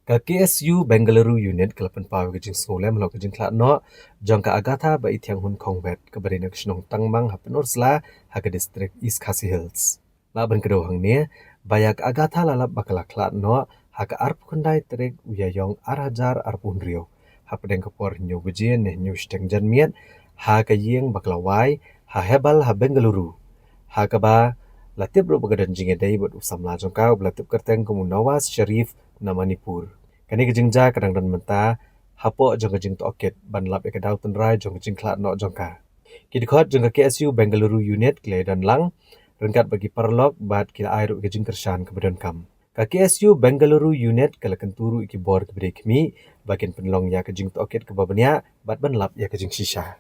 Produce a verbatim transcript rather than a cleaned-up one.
Ka KSU Bengaluru Unit ka la pynpaw ïa ka jingsngewlem halor ka jingkhlad noh jong ka Agatha Baithianghun Khongwet, kaba dei na ka shnong Tangmang ha Pynursla, ha ka district East Khasi Hills. Lah ban kdew hangne ba ïa ka Agatha la lap ba ka la khlad noh ha ka arphew khyndai tarik u Ïaïong ar hajar arphew hynriew, hapdeng ka por hynñiew baje ne hynñiew shiteng janmiet, ha ka ïing ba ka la wai ha Hebbal ha Bengaluru, ha kaba la tip ruh ba ka don jingïadei bad u samla jong ka uba la tip kyrteng kum u Nawaz Sharif na Manipur. Kane ka jingjia ka dang don mynta hapoh jong ka jingtohkit ban lap ïa ka daw tynrai jong ka jingkhlad noh jong ka. Ki dkhot jong ka KSU Bengaluru Unit ki la ïadon lang ryngkat bad ki paralok bad ki la ai ruh ïa ka jingkyrshan kaba donkam. Ka KSU Bengaluru Unit ka la kyntu ruh ïa ki bor kiba dei khmih ba kin pynlong ïa ka jingtohkit kaba bniah bad ban lap ïa ka jingshisha.